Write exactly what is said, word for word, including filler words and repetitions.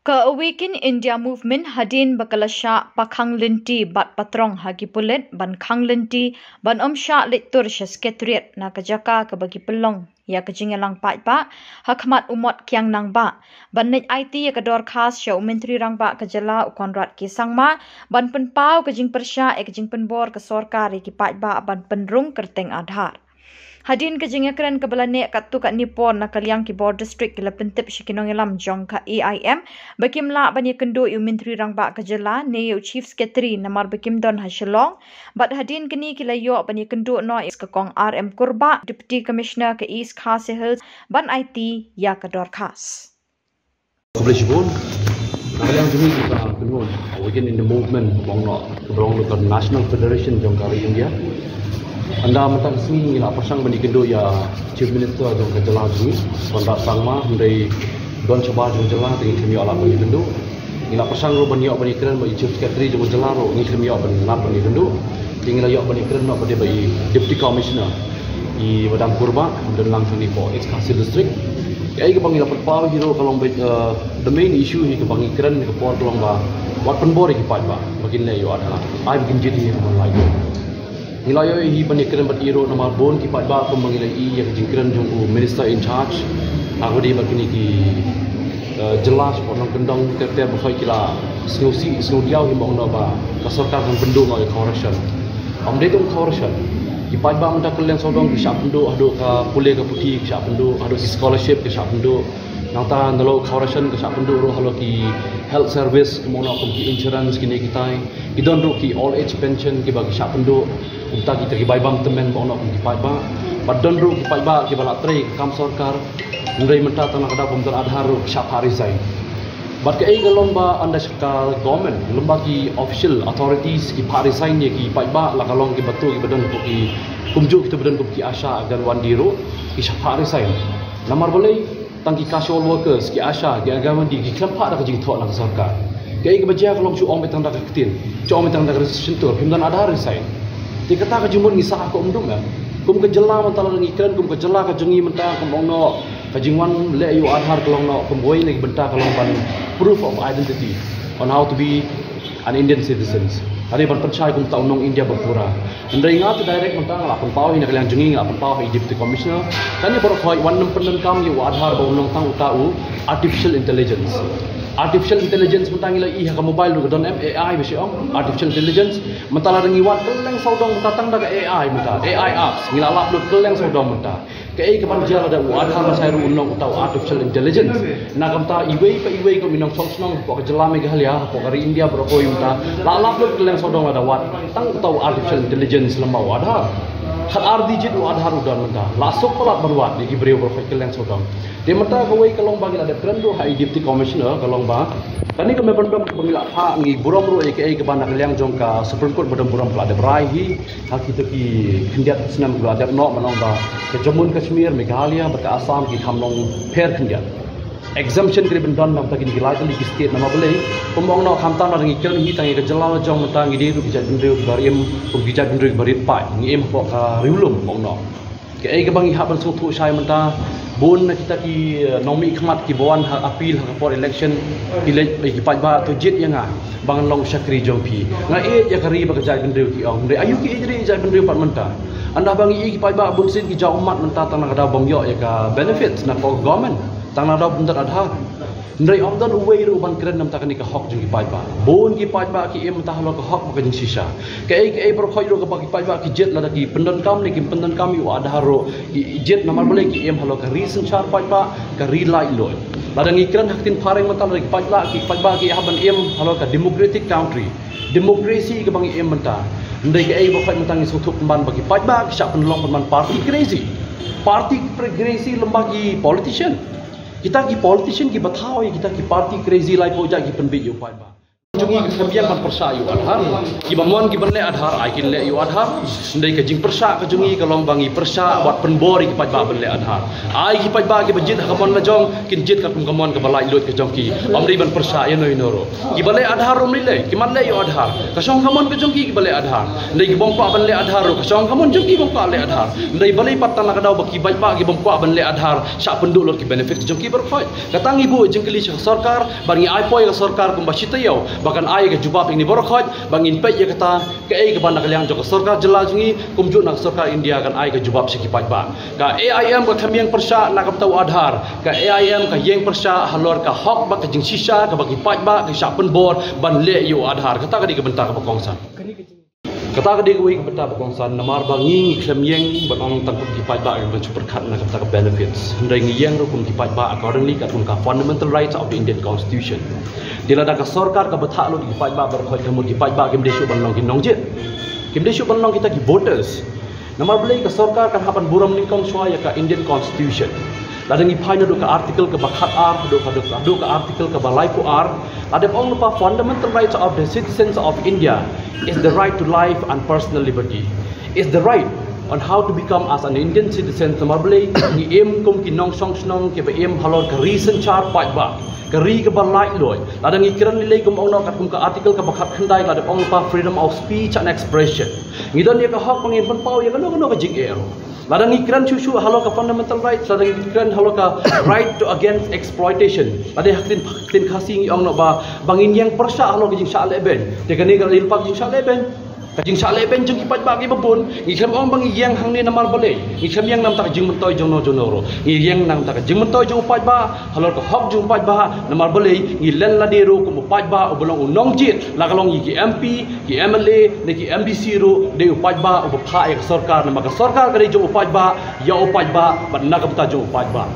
Ka Awaken India Movement hadien ba ka la shah pakhang lynti bad patrong ha ki pulit ban khang lynti ban ym shah leit tur sha Secretariat na ka jaka kaba ki pynlong ïa ka jingïalang paidbah ha khmat u Mot Kiang Nangbah ban leit aiti ïa ka dorkhas sha u Myntri Rangbah ka jylla u Conrad K Sangma ban pynpaw ka jingpyrshah ïa ka jingpynbor ka sorkar ïa ki paidbah ban pynrung kyrteng Aadhaar. Hadien ka jingïakren kaba la neh katto katne por na ka liang ki bor district ki la pyntip sha ki nongïalam jong ka A I M ba kim lah ban ïakynduh ïa u Myntri Rangbah ka jylla ne ïa u Chief Secretary namar ba kim don ha Shillong. Bad hadien kine ki la ïoh ban ïakynduh noh ïa ka Kong R M Kurbah, Deputy Commissioner ka East Khasi Hills ban aiti ïa ka dorkhas. Khublei shibun. Na ka liang jong ngi ka kynhun Awaken India Movement, kaba long noh, kaba long noh ka National Federation jong ka ri India. Ynda mynta ka sngi ngi la pyrshang ban ïakynduh ïa Chief Minister jong ka jylla jong ngi, Conrad Sangma, hynrei don shabar jong ka jylla te ngi khlem ïoh lad ban ïakynduh. Ngi la pyrshang ruh ban ïoh ban ïakren bad i Chief Secretary jong ka jylla ruh ngi khlem ïoh ban lad ban ïakynduh. Te ngi la ïoh ban ïakren noh pat de bad i Deputy Commissioner, i Madam Kurbah, ba don lang hangne hapoh East Khasi District. Kaei kaba ngi la pynpaw hi ruh ka long ba, eh, the main issue hi kaba ngi kren ha ka por ka long ba wat pynbor ïa ki paidbah ba kin leh ïa u Aadhaar. Ai ba kin jied hi ha ka ban lait. Ngi la ïoh hi ban ïakren bad i ruh namar bun ki paidbah kumba ngi la ïohi ïa ka jingkren jong u Minister in charge. Haba ïadei bad kine ki, eh, jylla shapoh nongkyndong ter ter baroh ki la sngewsih sngewdiaw hi ba ong noh ba ka sorkar kan pynduh noh ïa ka corruption. Ym dei tang corruption. Ki paidbah mynta kylleng sawdong ki shah pynduh haduh ka pule ka puthi ki shah pynduh, haduh ki scholarship ki shah pynduh. Nangta nalor corruption ki shah pynduh ruh halor ki health service, kumno kum ki insurance kine kitai. Ki don ruh ki old age pension kiba ki shah pynduh. Kumta kita ki bai bam tymmen ba ong noh kum ki paidbah. Bad don ruh ki paidbah kiba la trei ka kam sorkar. Hynrei mynta tang na ka daw bym don Aadhaar ruh ki shah phah resign. Bad kaei ka long ba ynda sha ka government, lem bad ki official authorities ki phah resign ïa ki paidbah, la ka long kiba tu kiba don kum ki, kumjuh kita ba don kum ki ASHA, Anganwadi ruh ki shah phah resign. Namar balei? Tang ki casual workers, ki ASHA, ki Anganwadi, ki khlem phah da ka jingthoh na ka sorkar. Kaei kaba jia ka long shu ong beit tang da ka ktien, shu ong beit tang da ka shyntur, phim don Aadhaar, resign. Te kata ka jingmut ngi sah ha ka umdum em. Kum ka jylla mynta lada ngi kren kum ka jylla ka jong ngi mynta, kum ong noh ka jingwan leh ïa u Aadhaar ka long noh kum wei na ki bynta ka long ban proof of identity on how to be an Indian citizens. Hynrei ban pynshai kumta u nong India ba pura. Hynrei nga te direct mynta nga la pynpaw hi na ka liang jong ngi, nga la pynpaw ha i Deputy Commissioner. Kane baroh hoi wan nym pyndonkam ïa u Aadhaar ba un long tang uta u artificial intelligence. Artificial intelligence mynta ngi la ïohi ha ka mobile ruh ka don em, A I ba shu ong. Artificial intelligence mynta lada ngi wad kylleng sawdong mynta tang da ka A I mynta, A I apps ngi la lap lut kylleng sawdong mynta. Kaei kaban jia lada u Aadhaar lashai ruh un long uta u artificial intelligence. Na ka bynta iwei pa iwei kum i nongshong shnong hapoh ka jylla Meghalaya, hapoh ka ri India baroh kawei mynta la lap lut kylleng sawdong lada wad tang uta u artificial intelligence lem bad u Aadhaar. Khatar digit u Aadhaar u don mynta, la suk palat ban wad ïa ki briew baroh kylleng sawdong. Te mynta kawei ka long ba ngi la dep kren ruh ha i Deputy Commissioner ka long ba kane ka memorandum ba ngi la phah, ngi burom ruh ïa kaei kaba na ka liang jong ka Supreme Court ba don burom ka la dep rai hi. Ha kito ki khyndiat snem ki la dep noh, ban ong ba ka Jammu and Kashmir, Meghalaya bad ka Assam ki kham long pher khyndiat. Exemption ki dei ban don na bynta kine ki lai tylli ki state, namar balei? Kumba ong noh, khamtam lada ngi kren hi tang ïa ka jylla la jong mynta, ngi dei ruh ki jaitbynriew kiba rim kum ki jaitbynriew kiba rit paid, ngi im hapoh ka riewlum, kumba ong noh. Kaei kaba ngi hap ban sngewthuh shai mynta, bun na kita ki, eh, nongmihkhmat kiba wan ha appeal ha ka por election, ki leit, eh, ki paidbah, to jied ïa nga ba ngan long u shakri jong phi. Nga ïeit ïa ka ri bad ka jaitbynriew, ki ong. Hynrei aïu ki ïeit ri ïeit jaitbynriew pat mynta? Ynda ba ngi ïohi ki paidbah bunsien ki jaw ummat mynta tang na ka daw bym ïoh ïa ka benefits na ka government, tang na ka daw bym don Aadhaar. Hynrei ym don uwei ruh ban kren na bynta kane ka hok jong ki paidbah. Bun ki paidbah ki im mynta halor ka hok bad ka jingshisha. Kaei kaei baroh khoit ruh kaba ki paidbah ki jied, lada ki pyndonkam ne kim pyndonkam ïa u Aadhaar ruh ki jied, namar balei? Ki im halor ka ri synshar paidbah, ka ri laitluid. Lada ngi kren ha ka ktien phareng mynta, lada ki paidbah, ki paidbah ki hap ban im halor ka democratic country, democracy kaba ngi im mynta. Hynrei kaei baroh khoit mynta ngi sngewthuh pynban ba ki paidbah ki shah pynlong pynban party crazy. Party crazy lem bad ki politician. Kita ki politician kiba thaw ïa kita ki party crazy, lai phew jait ki pynbieit ïa u paidbah. jong ngi ka khlem ïeng ban pyrshah ïa u Aadhaar. Kiba mon ki ban leh Aadhaar, ai kin leh ïa u Aadhaar. Hynrei ka jingpyrshah ka jong ngi ka long ba ngi pyrshah bad pynbor ïa ki paidbah ban leh Aadhaar. Ai ki paidbah kiba jied ha ka mon la jong kin jied katkum ka mon kaba laitluid ka jong ki. Ym dei ban pyrshah ïano ïano ruh. Kiba leh Aadhaar ruh ym dei leh, ki man leh ïa u Aadhaar. Ka shong ka mon ka jong ki kiba leh Aadhaar. Hynrei kibym kwah ban leh Aadhaar ruh, ka shong ka mon jong ki bym kwah leh Aadhaar. Hynrei balei pat tang la ka daw ba ki paidbah kibym kwah ban leh Aadhaar shah pynduh lut ki benefit jong ki baroh khoit. Kata ngi buh jingkylli sha ka sorkar, bad ngi ai poi ka sorkar kumba shi taïew ba kan ai ka jubab ïa ngi baroh khoit, ba ngin peit ïa kata kaei kaba na ka liang jong ka sorkar jylla jong ngi kumjuh na ka sorkar India kan ai ka jubab sha ki paidbah. Ka A I M ka khlem ïeng pyrshah na ka bynta u Aadhaar. Ka A I M ka ïeng pyrshah halor ka hok bad ka jingshisha kaba ki paidbah ki shah pynbor ban leh ïa u Aadhaar. Kata ka dei ka bynta kaba kongsan. Kata ka dei kawei ka bynta ba kongsan, namar ba ngi ngi khlem ïeng ban ong tang kum ki paidbah ban shu pyrkhat na ka bynta ka benefits. Hynrei ngi ïeng ruh kum ki paidbah accordingly katkum ka fundamental rights of the Indian Constitution. Te lada ka sorkar ka bthah lut ki paidbah baroh khoit, ka mut ki paidbah kim dei shuh ban long ki nongjied. Kim dei shuh ban long kita ki voters. Namar balei ka sorkar kan hap ban burom nyngkong shuwa ïa ka Indian Constitution. Lada ngi phai naduh ka article kaba khat ar haduh, haduh, haduh ka article kaba laiphew ar, lada ong lypa fundamental rights of the citizens of India is the right to life and personal liberty. Is the right on how to become as an Indian citizen. Namar balei ngi im kum ki nongshong shnong kiba im halor ka ri synshar paidbah, ka ri kaba laitluid. Lada ngi kren lei lei kum ong noh katkum ka article kaba khat khyndai, lada ong lypa freedom of speech and expression. Ngi don ïa ka hok ba ngin pynpaw ïa kano kano ka jingeh ruh. Lada ngi kren shuh shuh halor ka fundamental rights, lada ngi kren halor ka right to against exploitation, lada ha ktien, ktien Khasi ngi ong noh ba, ba ngin ïeng pyrshah halor ka jingshah lehbeiñ. Te kane ka dei lypa ka jingshah lehbeiñ. Ka jingshah lehbeiñ jong ki paidbah kiba bun. Ngi khlem ong ba ngi ïeng hangne namar balei. Ngi khlem ïeng namar ka jingmyntoi jong no jong no ruh. Ngi ïeng namar ka jingmyntoi jong u paidbah, halor ka hok jong u paidbah, namar balei ngi len lade ruh kum u paidbah uba long u nongjied, la ka long ïa ki M P, ki M L A, ne ki M D C ruh, dei u paidbah uba phah ïa ka sorkar, namar ka sorkar ka dei jong u paidbah, ïa u paidbah, bad na ka bynta jong u paidbah.